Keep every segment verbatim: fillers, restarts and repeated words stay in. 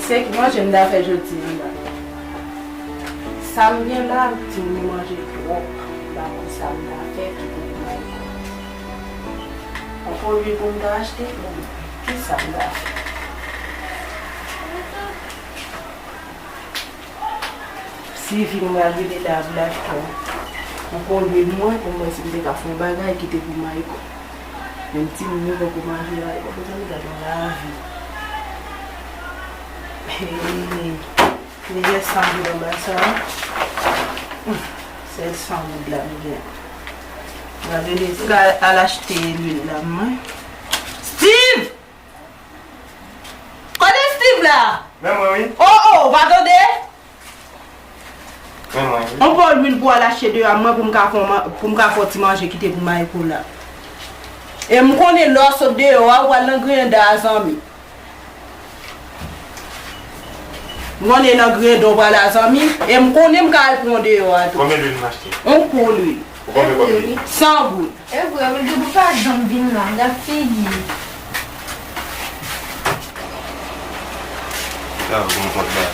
Se ki manje m ta fè jodi a la? Sa m gen la, m di m manje twòp. M pa konn sa m ta fè ki pou pou Mayko. Yon pwodui pou m ta achte? Bon, ki sa m ta fè? Sivi m pral rele la ap achte yon pwodui mwen pou m wè si m te ka fè yon bagay ki te pou Mayko. Menm timoun yo poko manje a, yo poko janm gade yon lavi. Hey, meyè san goud anba sa a. Hmm, sèl san goud la m gen. M pral rele, m pral al achte lwil la mwen. Steve! Kote Steve la? Men mwen wi. Oh, oh, w pa tande? Men mwen wi. On pòl lwil pou al achte deyò a mwen pou m ka fè yon man-, pou m ka fè yon ti manje kite pou Mayko la. E m konnen lè w sot deyò a, ou pral nan griyen da a zanmi. M konnen nan griyen da w pral a zanmi. E m konnen m ka al pran w deyò a tou. Konbyen lwil m achte? On pòl lwil. Ou konbyen kòb li? San goud. E vre, men depi w pa janm vin la, gad figi. Sa bon kòb la.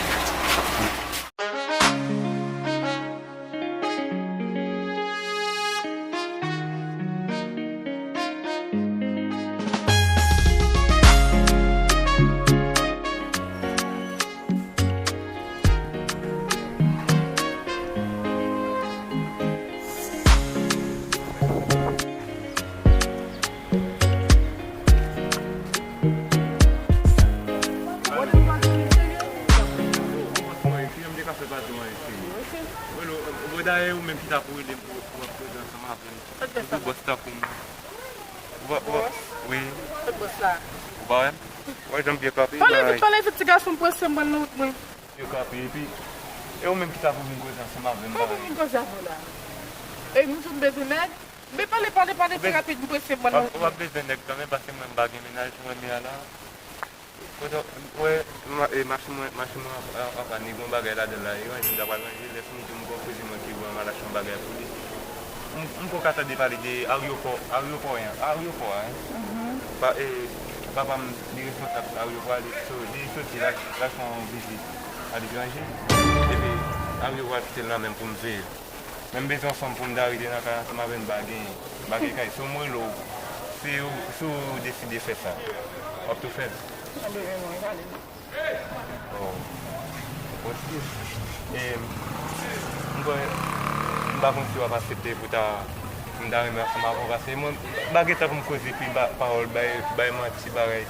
Bon, dayè, ou menm ki ta pou rele m pou, pou ap koze ansanm avè m. Ou tou bòs tankou m. Ou pa, ou pa, wi. Kot bòs la? Ou pa wè m? Ou wè jan m byen kanpe? Pale vit, pale vit, ti gason, m prese, m pral nan wout mwen. Yo kanpe, epi, e ou menm ki ta pou vin koze ansanm avè m, pa vin koze avè w la. E m di w m bezwen nèg. Men pale, pale, pale pi rapid, m prese, m pral nan wout mwen. Ou pa bezwen nèg kanmenm, paske mwen m pa gen mennaj, mwen men a la. Kote, wè, ma-, e, machin mwen, machin mwen ap, ap, ap ane, gon bagay ladan l la, e ranje m ta pral ranje, lè fini tou m gon koze mwen ki bon, m al achte yon bagay pou li. M, m poko ka tande pale de aryopò, aryopò an, aryopò a, en. Pa, e, papa m, li responsab aryopò a, li, so, li soti la, l al fè yon vizit aletranje. Epi, aryopò a kite l nan men m pou m veye l. Men m bezwen yon fanm pou m ta rete nan kay ansanm avè l, m pa genyen. M pa gen kay. Si w mwen lo, si w, si w deside fè sa, w ap tou fè l. Mwen bezwen mwen pale. Oh. Bon, si, e, m kwè, m pa konn si w ap aksepte pou ta, pou m ta renmen ansanm avè w, paske mwen, m pa gen tan pou m koze pi ba, pawòl, bay, bay manti, bagay.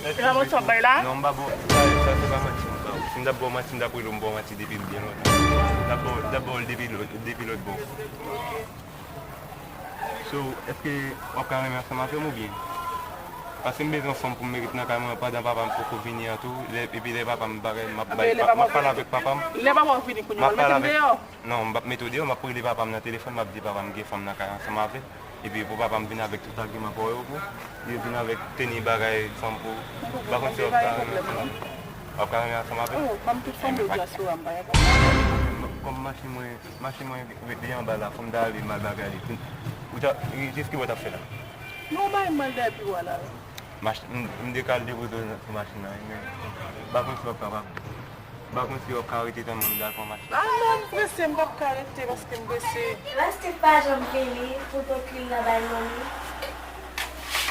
Se pa manti w ap bay la? Non, m pa ba w, sa, sa se pa manti m ba w. Si m t ap ba w manti, m t ap rele w, m ba w manti depi byen lontan. M t ap ba w, m t ap ba w l depi lòt, depi lòt bò. So, èske w ap ka renmen ansanm avè m oubyen? Paske m bezwen yon fanm pou m ret nan kay mwen pandan papa m poko vini an tou. Lè, epi lè papa m bagay, m ap bay, m ap pale avèk papa m. Lè papa w vini kounye a, w ap mete m deyò? Non, m p ap mete w deyò, m ap rele papa m nan telefòn, m ap di papa m gen fanm nan kay ansanm avè l. Epi pou papa m vin avèk tout agiman pa w yo pou li vin avèk teni bagay fanm pou ou. M pa konn si w ap ka renmen ansanm avè m. W ap ka renmen ansanm avè m? Oh, ban m tout fanm yo diaspora m pa gen pwoblèm. Kòm machin mwen, machin mwen ret li anba la, fò m ta ale m al bagay li. Ou ta, jiske w t ap fè la? Non, bay m al dèyè biwo a la. Mach-, m, m te ka al depoze w sou machin nan, men m pa konn si w ap kapab. M pa konn si w ap ka rete tann mwen m t al pran machin. Ah non, m prese, m p ap ka rete paske m prese. Lastik pa janm vini pou l pot lwil la bay manmi.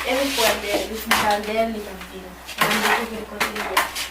E m kwè dèyè li, si m pral dèyè l, li p ap vini. Mwen m dekouvri l kote l ye.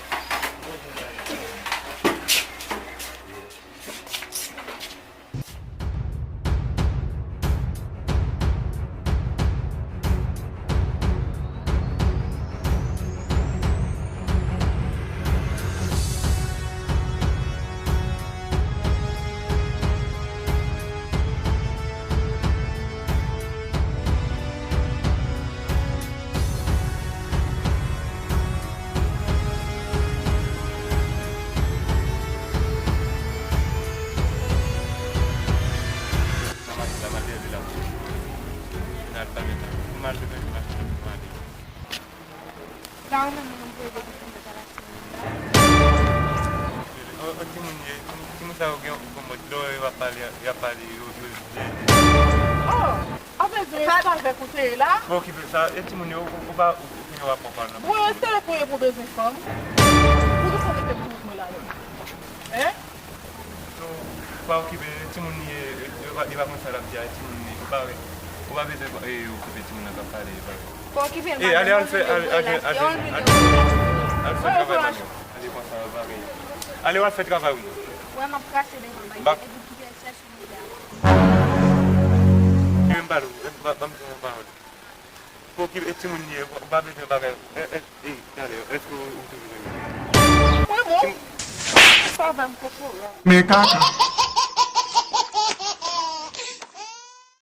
Nan machin la, m al dèyè li la. Final pa gen tan. M al depoze machin nan pou m ale. Sa ou menm ou konn poze pou fè mèt a la sèn la? An, an timoun ye, timoun, timoun sa yo gen yon mòd, lè w wè y ap pale, y ap pale, yo, yo, yo. Oh! An bezwen restavèk ou te ye la? Bon, okipe sa, e timoun yo, ou, ou pa, ou, ou gen rapò pa nan. Bon, yo espere pou yo pou bezwen fanm. Pou Ou mete pou mwen la menm. Hein? So, pa okipe timoun li ye, li pa, li pa konn sa l ap di a, timoun li, ou pa wè. Ou pa bezwen, eh, okipe timoun nan k ap pale, pa wè. Pa okipe l, eh, ale, al fè, al, al, al, al fè travay manmi w. Ale konsa, pa wè. Ale, w al fè travay ou. Wè, m ap krache devan bagay. Epi kite l chèche mouda. Kite m pale w, ban m di yon pawòl. Pou ki e timoun li ye, ou pa bezwen bagay. E, e, e, talè, èske ou, ou toujou renmen? Mwen bon. Sa va m koko la. Men kaka.